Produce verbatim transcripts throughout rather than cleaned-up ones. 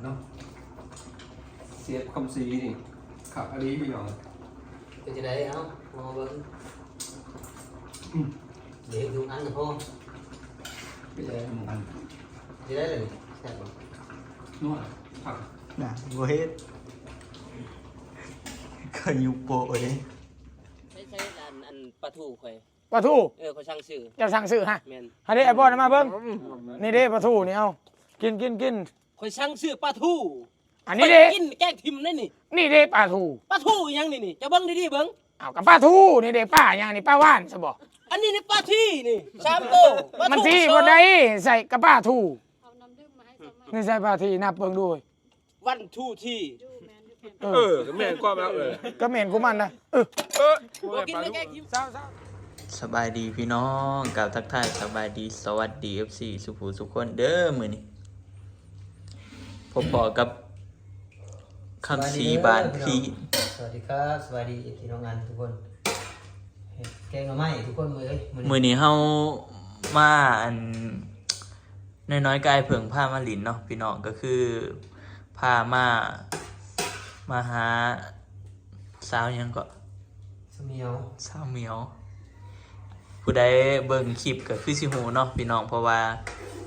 เนาะ เสียบคำสีนี่ ขับอันนี้พี่น้อง เป็นจังได๋ เอ้า มาเบิ่ง อืม เดี๋ยวทุกอันพ่อ เป็นอะไรหมูอัน จะได้เลยแซ่บบ่ นวดผัก น่ะบ่เฮ็ดก็ยุบโปะเด้ ใช้ใช้อันอันปลาทูข่อย ปลาทู เออข่อยสั่งซื้อ เจ้าสั่งซื้อฮะ แม่น ให้ได้ไอ้บอลมาเบิ่งนี่เด้ปลาทูนี่เอากินกินกิน ข่อยสั่งซื้อปลาทู อันนี้เด้ กินแกงทิมนั่นนี่ นี่เด้ปลาทู ปลาทูอีหยังนี่นี่จะเบิ่งดีๆเบิ่ง เอากับปลาทูนี่เด้ปลาอย่างนี่ปลาว่านซะบ่ อันนี้นี่ปลาที่นี่สามโตปลาทู มันที่ สอง บ่ได้ใส่กับปลาทู เอาน้ำดื่มมาให้สองใหม่ นี่ใส่ปลาที่นับเบิ่งดู วันทูที่ ดูแมนดูแมน เออก็แม่นความแล้วเออ ก็แม่นกูมันนะเออ เออ บ่กินแกงทิม สบายดีพี่น้องกล่าวทักทายสบายดีสวัสดี เอฟซี สุภูสุคนเด้อมื้อนี้พบปอกับคำสีบ้านพี่ สวัสดีครับสวัสดีพี่น้องงานทุกคนแกงหน่อไม้ทุกคนมื้อเอ้ยมื้อ มื้อ นี้ นี้เฮามาอันน้อยๆกายเพิ่งพามาหลินเนาะพี่น้องก็คือพามามาหาสาวหยังก็ สาวเหมียว สาวเหมียว ผู้ใดเบิ่งคลิปก็คือสิฮู้เนาะพี่น้องเพราะว่า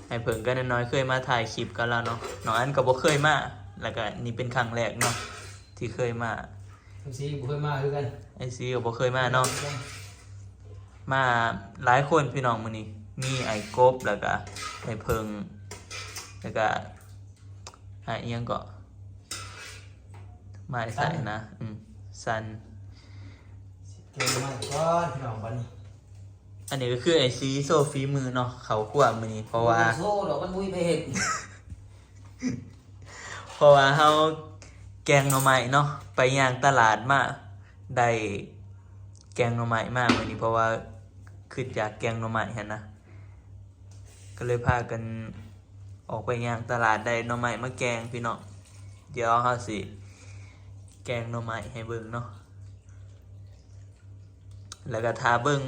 ไอ้เพิ่งก็น้อยๆเคยมาถ่ายคลิปกับเราเนาะน้องอันก็บ่เคยมาแล้วก็นี่เป็นครั้งแรกเนาะที่เคยมา เอฟซีบ่เคยมาคือกัน ไอ้ซีก็บ่เคยมาเนาะ มาหลายคนพี่น้องมื้อนี้มีไอ้กบแล้วก็ไอ้เพิ่งแล้วก็ไอ้อิหยังก็มาไอ้ใส่นะอืมซัน แกงหน่อไม้ก่อนพี่น้องบัดนี้ อันนี้ก็คือไอ้ซีโซฟีมือเนาะเขาครัวมื้อนี้เพราะว่า โซ่ดอกมันบ่มีไผเฮ็ด เพราะว่าเฮาแกงหน่อไม้เนาะไปย่างตลาดมาได้แกงหน่อไม้มามื้อนี้เพราะว่าคิดอยากแกงหน่อไม้หั่นนะก็เลยพากันออกไปย่างตลาดได้หน่อไม้มาแกงพี่น้องเดี๋ยวเฮาสิแกงหน่อไม้ให้เบิ่งเนาะแล้วก็ถ้าเบิ่ง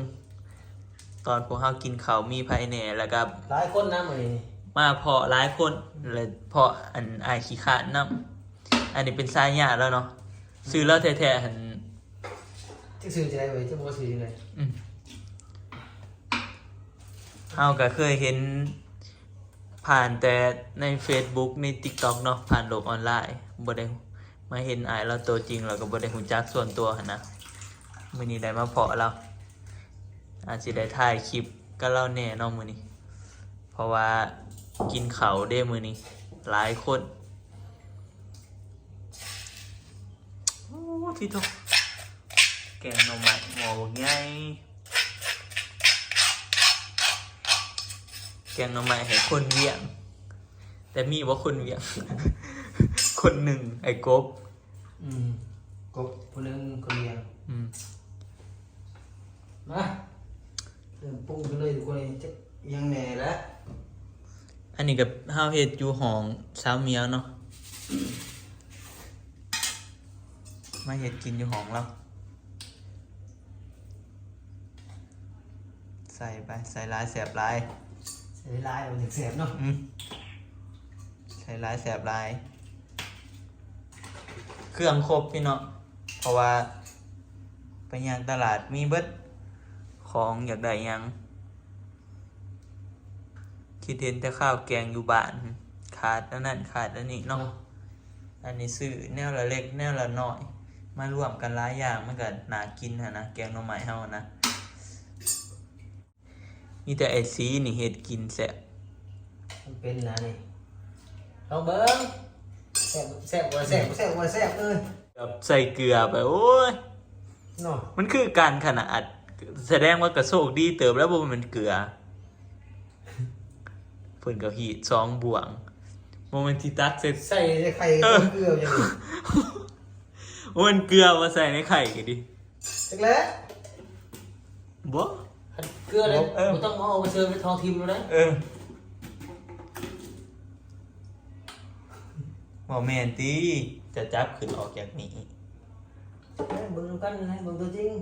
ตอนพวกเฮากินข้าวมีไผแหน่แล้วก็ หลายคนนะมื้อนี้ มาเพาะหลายคนเลยเพาะอันอ้ายขี้คร้านนำอันนี้เป็นสายญาติแล้วเนาะซื้อแล้วแท้ๆหัน จักซื้อจังได๋เว้ยจักบ่ซื้อจังได๋ อืมเฮาก็เคยเห็น ผ่านแต่ใน Facebook ใน TikTok เนาะผ่านโลกออนไลน์บ่ได้มาเห็นอ้ายเราตัวจริงแล้วก็บ่ได้ฮู้จักส่วนตัวหั้นนะมื้อนี้ได้มาเพาะเราอาจสิได้ถ่ายคลิปกับเราแหน่เนาะมื้อนี้ เพราะว่ากินข้าวเด้มื้อนี้หลายคนโอ้ที่ตกแกงหน่อไม้หม้อบักใหญ่แกงหน่อไม้ให้คนเวียง แต่มีบ่คนเวียง คนหนึ่งไอ้กบ อืมกบผู้หนึงคนเดียว อืม มาเริ่มปรุงกันเลยทุกคนจะยังแหน่แล้ว อันนี้ก็เฮาเฮ็ดอยู่ห้องสาวเหมียวเนาะมาเฮ็ดกินอยู่ห้องเราใส่ไปใส่หลายแซ่บหลาย ใส่หลายมันถึงแซ่บเนาะ อืมใส่หลายแซ่บหลาย เครื่องครบพี่เนาะเพราะว่าไปย่างตลาดมีเบิดของอยากได้หยัง คิดเห็นแต่ข้าวแกงอยู่บ้าน ขาดอันนั้นขาดอันนี้เนาะอันนี้ซื้อแนวละเล็กแนวละน้อย มารวมกันหลายอย่างมันก็น่ากินหั้นนะแกงหน่อไม้เฮานะมีแต่ไอ้ซีนี่เฮ็ดกินแซ่บ มันเป็นนะนี่ลองเบิ่งแซ่บแซ่บบ่แซ่บแซ่บบ่แซ่บเอ้ย แบบใส่เกลือไปโอ้ย เนาะ มันคือการขนาดแสดงว่ากระโชคดีเติบแล้วบ่แม่นเกลือเพิ่นก็หีดสองบ่วงบ่แม่นที่ตักใส่ ใส่ไข่ เออ เกลืออย่างนี้ โอ้ยมันเกลือมาใส่ในไข่ก็ดี จักแล้ว บ่ เกลือเลย เออ บ่ต้องมาเอาไปเชิญไปทองทิมแล้วนะ เออบ่แม่นติจะจับขึ้นออกจากนี้ เบิ่งกันนะเบิ่งตัวจริง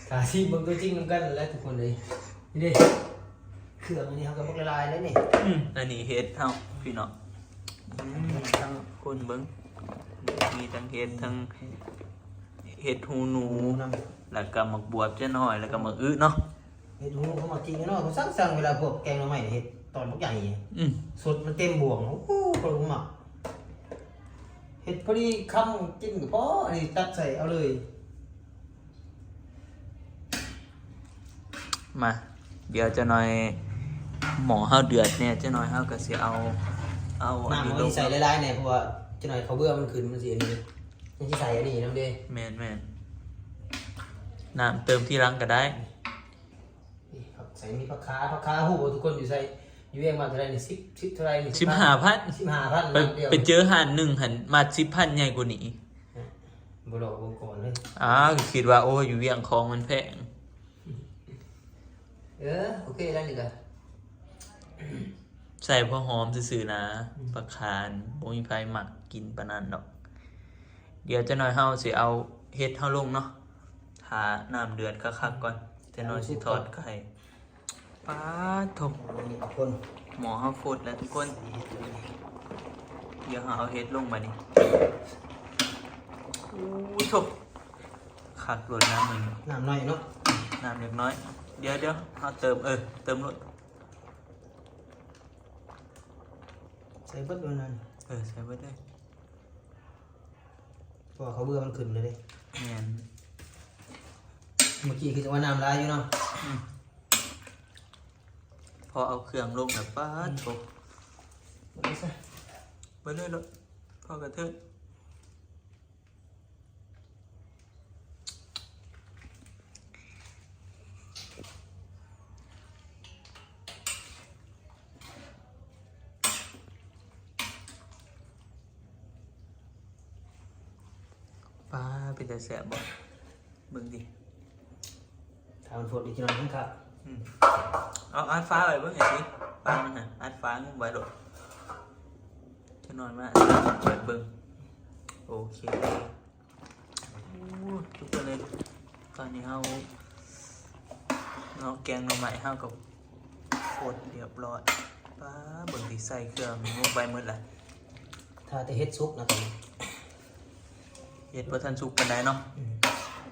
ถ้าสิเบิ่งตัวจริงนำกันแล้วทุกคนเลยนี่เด้เครื่องอันนี้เขาก็บักละลายแล้วนี่ อืมอันนี้เฮ็ดเฮาพี่น้อง อืม ทั้งคนเบิ่ง มีทั้งเห็ด ทั้งเห็ดหูหนู หมูนำ แล้วก็หมากบวบจ้ะน้อย แล้วก็หมากอึเนาะ เห็ดหูหนูเขามากินกันเนาะ เขาสั่งๆ เวลาพวกแกงหน่อไม้เนี่ย เห็ดตอนพวกใหญ่เนี่ย อืม สดมันเต็มบ่วง โอ้โห เขาก็มัก เห็ดพอดีคำกินก็พอ อันนี้ตักใส่เอาเลย มา เดี๋ยวจะหน่อย หม้อเฮาเดือดเนี่ย จะหน่อยเฮาก็สิเอา เอาอันนี้ น้ำมัน ลง สิใส่หลายๆ เนี่ย เพราะว่าจะหน่อยเขาเบื่อมันขึ้น มันสิอันนี้ มันสิใส่อันนี้นำเด้ แม่นๆ น้ำเติมทีหลังก็ได้ นี่ ผักใส่ มีผักขา ผักขา ฮู้บ่ทุกคนอยู่ไส อยู่เวียงมาเท่าไหร่นี่ สิบ สิบเท่าไหร่นี่ สิบห้าพัน สิบห้าพัน ไป บาทเดียว ไปเจอร้านหนึ่งหั่น มาสิบพันใหญ่กว่านี้ บ่หลอกบ่ก่อนเลย อ้าว คิดว่า โอ้ อยู่เวียงของมันแพง เออ โอเค แล้วนี่ก็ ใส่พอหอมซื่อๆ นะ อืม ผักขา บ่มีไผมักกินปานนั้นดอก เดี๋ยวจะหน่อยเฮาสิเอาเห็ดเฮาลงเนาะ ถ้าน้ำเดือดคักๆ ก่อน จะหน่อยสิทอดไข่ ป๊าดโถ คน หม้อเฮาฟดแล้วทุกคน เดี๋ยวเฮาเอาเห็ดลงบัดนี้ อู้โถ คักโลดน้ำมัน น้ำน้อยเนาะ น้ำเล็กน้อย เดี๋ยวๆ เฮาเติม เออ เติมโลด ใส่เบิดโลดนั่น เออ ใส่เบิดเลย เพราะว่าเขาเบื่อมันขึ้นเลยเด้ แม่น เมื่อกี้คือจะว่าน้ำหลายอยู่เนาะ อืม พอเอาเครื่องลงแล้ว ป๊าดโถ เบิดเลยซะ เบิดเลยโลด พอกระเทิด ป๊าด เป็นตาแซ่บบ่ เบิ่งติ ถ้ามันฟดอีกทีหน่อยนึงครับ อืม เอาอัดฟ้าไว้เบิ่งหน่อยสิ ปลามันน่ะ อัดฟ้างุ้มไว้โลด จะหน่อยมาเปิดเบิ่ง โอเค โอ้ ทุกคนเลย ตอนนี้เฮา เนาะ แกงหน่อไม้เฮาก็ฟดเรียบร้อย ป๊าด เบิ่งสิใส่เครื่องลงไปหมดละ ถ้าแต่เห็ดสุกนะตอนนี้ เห็ดบ่ทันสุกปานใดเนาะ อืม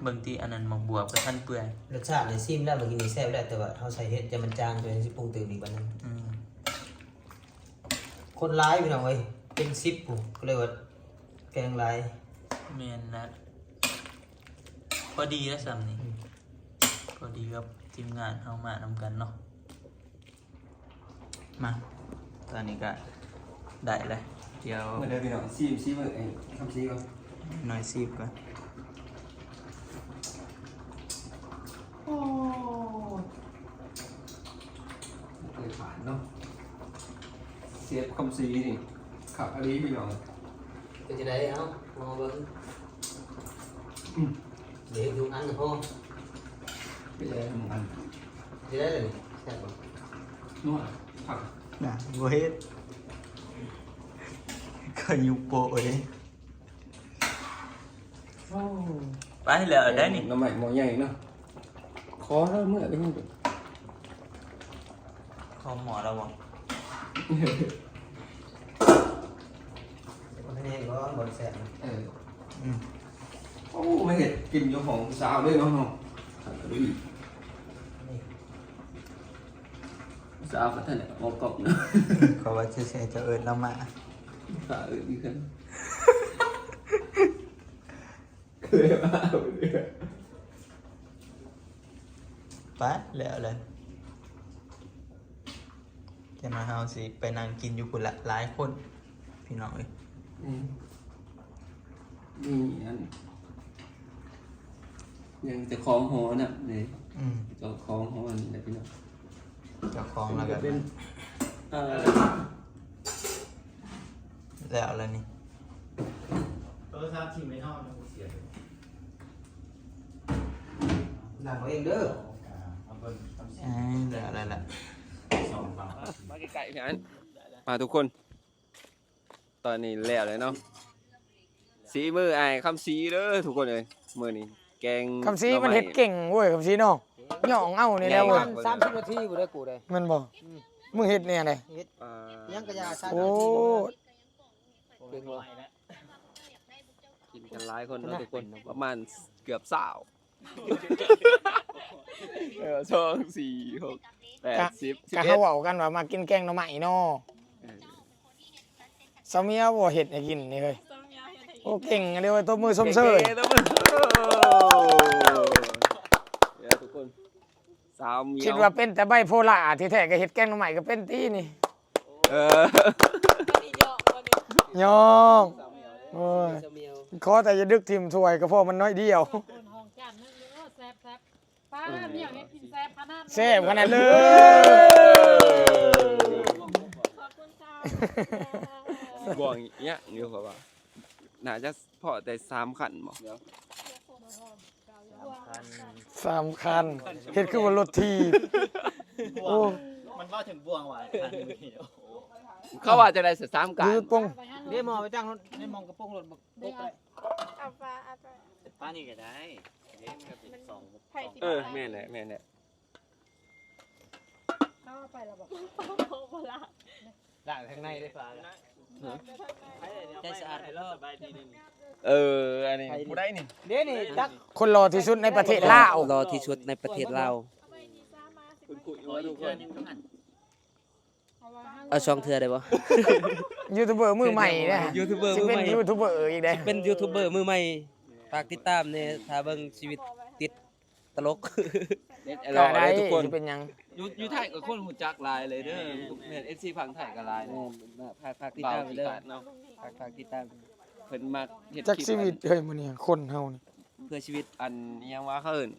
เบิ่งติ อันนั้นหมากบวบบ่ทันเปื่อย รสชาตินี่ชิมแล้วเมื่อกี้นี่แซ่บแล้ว แต่ว่าเฮาใส่เห็ดจะมันจาง จะสิปรุงเติมอีกบัดนึง อืม คนหลายพี่น้องเอ้ย เป็นสิบพุ้น ก็เลยว่าแกงหลาย แม่นนะ พอดีแล้วส่ำนี่ อืม พอดีกับทีมงานเฮามานำกันเนาะ มา ตอนนี้ก็ได้แล้ว เดี๋ยว เมื่อใดพี่น้อง ชิม ชิมเบิ่งไอ้คำซีก่อน หน่อยชิมก่อน โอ้ บ่เคยผ่านเนาะ เชฟคำซีนี่ คักอีหลีพี่น้อง เป็นจั่งใด เอ้า ลองเบิ่ง อืม เดี๋ยวดูอันพอ เป็นจั่งใด มัน สิได้เลย แซ่บบ่ นัว คัก น่ะ บ่เฮ็ด ก็ยุบโปะเลย โอ้ ไปแล้วได้นี่ หน่อไม้หม้อใหญ่เนาะ ขอแล้วเมื่อไปยัง ขอหมอแล้วบ่ มันแห้งบ่ บ่แซ่บ เออ อืม โอ้ มาเฮ็ดกินอยู่ห้องสาวเลยเนาะ นี่ สาวก็ทันได้ออกกล้องเนาะ เขาว่าจะใส่จะเอิ้นเรามา สาวเอิ้นอีกครั้ง เคยมา ไปแล้วเลย จะมาเฮาสิไปนั่งกินอยู่พุ้นละ หลายคน พี่น้องเอ้ย อืม นี่อัน ยังเจ้าของหอน่ะ นี่ อืม เจ้าของหอนี่แหละพี่น้อง เจ้าของแล้วก็ เป็น เอ่อ แล้วอะไรนี่ โทรศัพท์ที่ไม่เท่านะ กูเสีย หลังเอาเองเด้อ เอาเบิ่ง เอ้ย แล้วอะไรล่ะ สองสาม มาใกล้ๆพี่อัน มาทุกคน ตอนนี้แล้วเลยเนาะ สีมืออ้ายคำสีเด้อทุกคนเอ้ย มื้อนี้แกง คำสี หน่อไม้ มันเฮ็ดเก่งเว้ย คำสีเนาะ ย่องเอานี่แหละเว้ย แกง สามสิบนาทีบ่ได้กูได้ แม่นบ่ อืม มึงเฮ็ดแนวใด เฮ็ด อ่า ยังกะยา โอ้ สามสิบนาที กินกันหลายคนเนาะทุกคน ประมาณเกือบซาว เออ สอง สี่ หก แปด สิบ สิบ กะ เอ็ด เฮาเว้ากันว่ามากินแกงหน่อไม้เนาะ เออ สาวเมียบ่เฮ็ดให้กินนี่เฮ้ย โอ้ เก่งเลยเว้ย ตบมือชมเชย เก่งๆ ตบมือ เดี๋ยวทุกคน สาวเมียว คิดว่าเป็นแต่ไบโพล่า ที่แท้ก็เฮ็ดแกงหน่อไม้ก็เป็นตินี่ เออ ย่อง โอ้ย ขอแต่อย่าดึกถิ่มถ้วยก็พอ มันน้อยเดียว คนห้องจานนึงเด้อ แซ่บๆ ป้าเมียเฮ็ดกินแซ่บขนาดนั้น แซ่บขนาดเลย ขอบคุณค่ะ บ่วงเนี้ยอยู่เพราะว่า น่าจะพอแต่สามคันบ่ เดี๋ยว สามคัน เฮ็ดคือว่ารถถีบ โอ้ มันว่าถึงบ่วงว่ะ เขาว่าจะได้สามคัน ยืดปง เดี๋ยวหมอไปตั้งรถ เดี๋ยวหมอกระโปรงรถบัก เดี๋ยว เอาปลา เอาปลา ปลานี่ก็ได้ เดี๋ยวมันก็เป็นสอง ไผ่สิ เออ แม่นแหละ แม่นแหละ เอาไปแล้วบอก โคโคล่า ด่างข้างในด้วยฟ้า ใจสะอาด เออ อันนี้ผู้ใดนี่ เด้นี่ตัก คนหล่อที่สุดในประเทศลาว หล่อที่สุดในประเทศลาว คุณคุยว่าทุกคน เอาสองเทื่อได้บ่ ยูทูบเบอร์มือใหม่นะ ยูทูบเบอร์ สิ มือ เป็น ใหม่ ยูทูบเบอร์อีกเด้ เป็นยูทูบเบอร์มือใหม่ ฝากติดตามเนี่ย ถ้าเบิ่งชีวิตติดตลก เน็ตไอดอล ก็ได้ ทุกคน สิเป็นหยัง อยู่ อยู่ไทยก็คนรู้จักหลายเลยเด้อ แม่น เอฟซี ฝั่งไทยก็หลาย แม่น ฝาก ฝากติดตามเด้อ บ่าวขี้คร้านเนาะ ฝาก ฝากติดตาม เพิ่นมักเฮ็ด จัก คลิป ชีวิต อัน เฮ้ย มื้อนี้คนเฮานี่ เพื่อชีวิต อันอิหยังวะเขาเอิ้น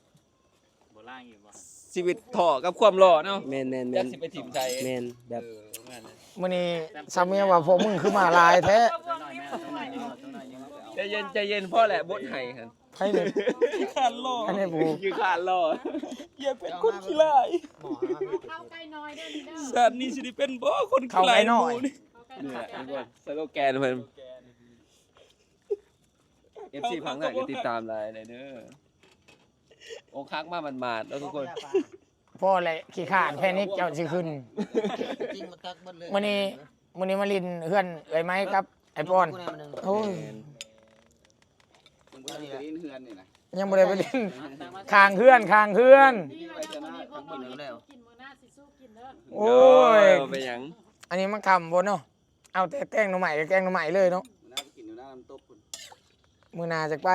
บ่ล่างอยู่บ่ ชีวิตท้อกับความหล่อเนาะ แม่นๆๆ จักสิไปถิ่มใส แม่น แบบ เออ ประมาณนั้น มื้อนี้สามีว่าพวกมึงคือมาหลายแท้ ใจเย็น ใจเย็น พอแหละ บทให้หั่น ไผเนี่ย ขี้คร้านหล่อ อันนี้ผู้ ขี้คร้านหล่อ อย่าเป็นคนขี้ร้าย ข้าวไก่น้อยเด้อนี่เด้อ ชาตินี้สิได้เป็นบ่คนขี้ร้าย ข้าวไก่น้อย หมู่นี่ ข้าวไก่น้อย นี่แหละทุกคน สโลแกนเพิ่น เอฟซี ฝั่งไทยก็ติดตามหลายเลยเด้อ อกหักมาหมาดๆเนาะทุกคน พอแหละ ขี้คร้าน แพนิคเจ้าสิขึ้น จริงมันตักเบิดเลย มื้อนี้ มื้อนี้มาลินเฮือนเอื้อยไม้กับไอ้ปอน โอ้ย แม่น มึงก็ได้ไปลินเฮือนนี่นะ ยังบ่ได้ไปลิน ข้างเฮือน ข้างเฮือน นี่ไปชนะทั้งหมดแล้ว กินมื้อหน้าสิสู้กินเด้อ โอ้ย เออ เป็นหยัง อันนี้มันค่ำโพดเนาะ เอาแต่แกงหน่อไม้ก็แกงหน่อไม้เลยเนาะ มื้อหน้าไปกินอยู่หน้าน้ำตกพุ่น มื้อหน้าจักไป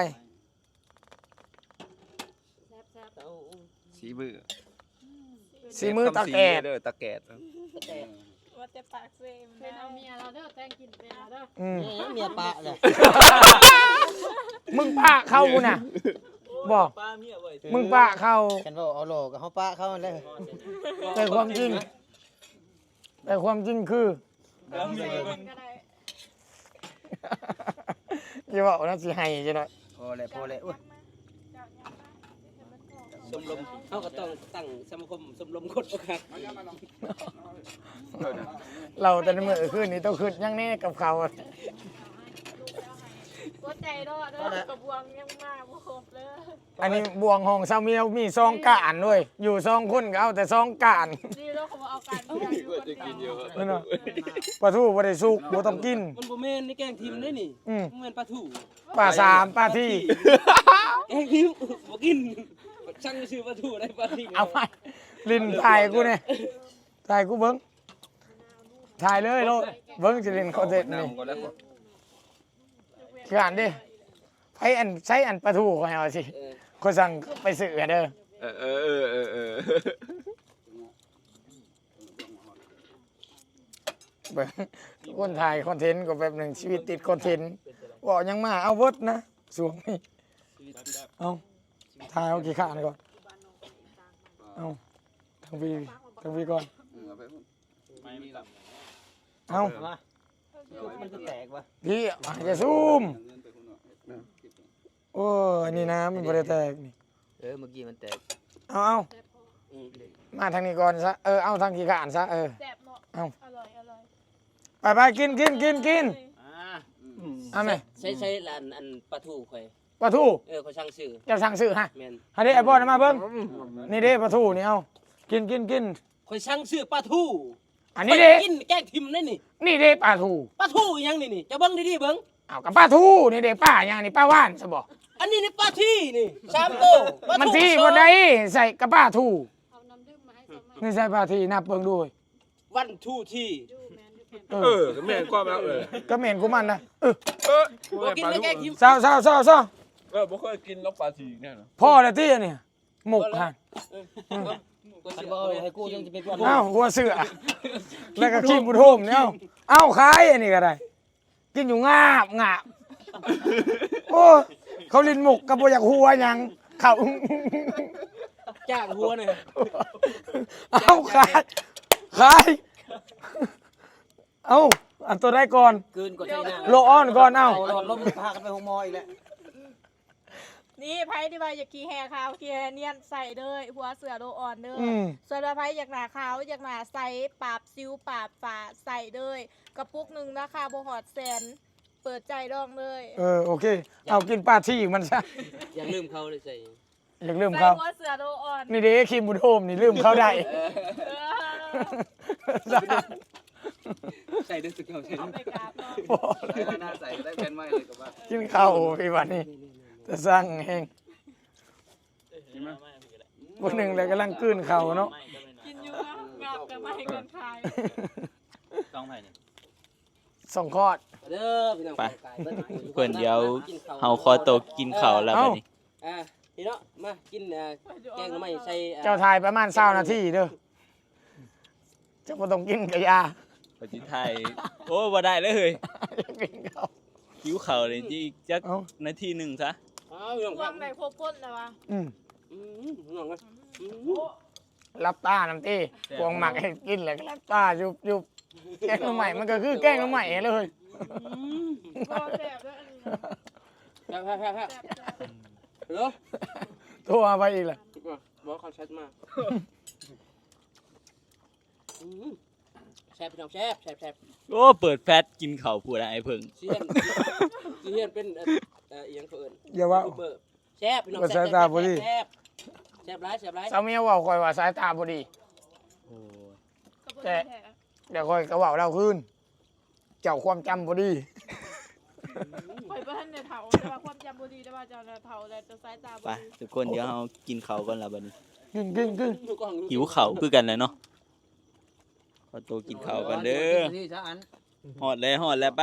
แซ่บๆ สีมือ สีมือตาแกด เด้อ ตาแกด ว่าแต่ปากเซม เป็นเอาเมียเราเด้อ แต่งกินเป็นเราเด้อ อืม เมียปะเลย มึงปะเขากูน่ะ บอก ปะเมียไว้ มึงปะเขา ฉันว่าเอาหล่อกับเขาปะเขาเลย แต่ความจริง แต่ความจริงคือ ก็ได้ อย่าบอกนะสิให้จะหน่อย พอแล้ว พอแล้ว โอ้ย ชมรม เขาก็ต้องตั้งสมาคมชมรมคนอกหัก เราแต่ในมื้อคืนนี้ต้องขึ้นยังแน่กับเขา หัวใจรอดเด้อกระบวงยังมาบ่ครบเลย อันนี้บ่วงของสามีเรามีสองก้านเว้ย อยู่สองคนก็เอาแต่สองก้าน ดีแล้วเขาเอากัน นั่นน่ะ ปลาทูบ่ได้สุก บ่ต้องกิน มันบ่แม่นในแกงทิมเด้นี่ อืม มันแม่นปลาทู ปลาสาม ปลาที่ แกงทิมบ่กิน ช่างชื่อปลาทูได้ปลาที่ เอาไป ลินถ่ายกูเนี่ย ถ่ายกูเบิ่ง ถ่ายเลยโลด เบิ่งสิเล่นคอนเทนต์นี่ คืออ่านดิ ไผอัน ใช้อันปลาทูข้อยเอาสิ เออ ข้อยสั่งไปซื้อเด้อ เออ เออ เออ เออ เออ เบิ่ง คนถ่ายคอนเทนต์ก็แบบหนึ่ง ชีวิตติดคอนเทนต์ เว้าหยังมาเอาเบิดนะ ช่วงนี้ เอา ถ่ายเอาขี้คร้านก่อน เอา ทางพี่ ทางพี่ก่อน เออ เอาไปพุ่น ไม่มีลำ เอา มา มันจะแตกวะ พี่ อย่าซูม โอ้ย อันนี้นะ มันบ่ได้แตกนี่ เออ เมื่อกี้มันแตก เอา เอา อืม มาทางนี้ก่อนซะ เออ เอาทางขี้คร้านซะ เออ แซ่บเนาะ เอา อร่อย อร่อย ไป ไป กิน กิน กิน กิน อ่า เอาไหม ใช้ ใช้อัน อันปลาทูข่อย ปลาทู เออ ข่อยสั่งซื้อ เจ้าสั่งซื้อฮะ แม่น ให้ได้ไอ้บอลมาเบิ่ง นี่เด้ปลาทูนี่ เอา กิน กิน กิน ข่อยสั่งซื้อปลาทู อันนี้เด้ กินแกงถิ่มได้นี่ นี่เด้ปลาทู ปลาทูอีหยังนี่นี่ จะเบิ่งดีๆเบิ่ง เอากับปลาทูนี่เด้ ปลาหยังนี่ ปลาว่านซะบ่ อันนี้นี่ปลาทีนี่ สามโต ปลาทู มันทีบ่ได้ ใส่กับปลาทู เอาน้ำดื่มมาให้สองแม่ นี่ใส่ปลาที นับเบิ่งดู วันทูที เออ เออ ก็แม่นความแล้ว เออ ก็แม่นกูมันนะ เออ เออ บ่กินในแกงถิ่ม เศร้าเศร้าเศร้าเศร้า เออ บ่เคยกินนกปลาทีเนี่ยนะ พ่อละตี้อันเนี่ย หมกหั่น เออ คันบ่เอาให้กูยังสิเป็นคน อ้าว หัวเสือ แล้วก็ขี้บุญโฮมเนี่ย เอ้า เอ้า ขายอันนี้ก็ได้ กินอยู่งาบงาบ โอ้ เขาลิ้นหมกก็บ่อยากหัวหยัง เขา จ้างหัวหน่อย เอ้า ขาย ขาย เอ้า อันตัวใดก่อน กลืนก็ใช่น้ำ โลออนก่อน เอ้า เอาหลอดลมพากันไปโรงหมออีกแล้ว นี่ไผที่ว่าอยากขี้แห่ขาวขี้แห่เนียนใส่เลย หัวเสือโลออนเด้อ อืม ส่วนว่าไผอยากหน้าขาวอยากหน้าใส ปราบสิวปราบฝ้าใส่เลย กระปุกหนึ่งราคาบ่ฮอดแสน เปิดใจลองเลย เออ โอเค เอากินปลาทีมันซะ อย่าลืมเขาเลยใส่ อยากลืมเขา ใส่หัวเสือโลออน นี่เด้ ขี้บุญโฮมนี่ลืมเขาได้ เออ ใส่เด้อสุดยอด ใส่เด้อ เอาไปกราบเนาะ ใส่แล้วหน้าใสได้แฟนใหม่เลยก็ว่า กินข้าวพี่วันนี้ แต่สั่งแฮง กินไหม ผู้หนึ่งเลยกำลังกลืนข้าวเนาะ กินอยู่นะ งับแต่ไม่ให้กันขาย ต้องไผนี่ สองคอด เด้อพี่น้อง ไป เพื่อนเดี๋ยวเฮาขอโตกินข้าวแล้วบัดนี้ อ่า พี่เนาะ มากิน อ่า แกงหน่อไม้ใส่ อ่า เจ้าถ่ายประมาณซาวนาทีเด้อ เจ้าบ่ต้องกินกะยา ปฏิไทย โอ้ บ่ได้เลยเฮ้ย กินข้าว หิวข้าวเลยที่จัก เอ้า นาทีหนึ่งซะ อ้าวพี่น้อง พวงได้ครบคนแล้ววะ อืม อืมพี่น้องเอ้ย อืม หลับตาน้ำตี้ แซ่บ พวงหมักให้กินแล้วก็หลับตายุบยุบ แกงหน่อไม้มันก็คือแกงหน่อไม้เลย อืม ก็แซ่บด้วยอันนี้นะ แซ่บแซ่บแซ่บแซ่บ ฮัลโหล โทรมาไปอีกแล้ว บอกเขาแชทมา อืม แซ่บพี่น้อง แซ่บแซ่บแซ่บ โอ้ เปิดแฟลชกินข้าวพูดไอ้เพิ่ง สิเห็น สิเห็นเป็น เอ่อ เอ่อ อีหยังเขาเอิ้น อย่าว่า ยูทูบเบอร์ แซ่บพี่น้อง ว่าสายตาบ่ดี แซ่บแซ่บแซ่บหลายแซ่บหลาย สามีเว้าข่อยว่าสายตาบ่ดี โอ้ แต่ เดี๋ยวข่อยก็เว้าเล่าคืน เจ้าความจำบ่ดี ข่อยบ่ทันได้เฒ่า แต่ว่าความจำบ่ดี แต่ว่าเจ้าน่ะเฒ่าแล้ว เจ้าสายตาบ่ดี ไป ทุกคน เดี๋ยวเฮากินข้าวก่อนละบัดนี้ กิน กิน กิน หิวข้าวคือกันแหละเนาะ ขอตัวกินข้าวก่อนเด้อ นี่ซะอัน ฮอดแล้ว ฮอดแล้ว ไป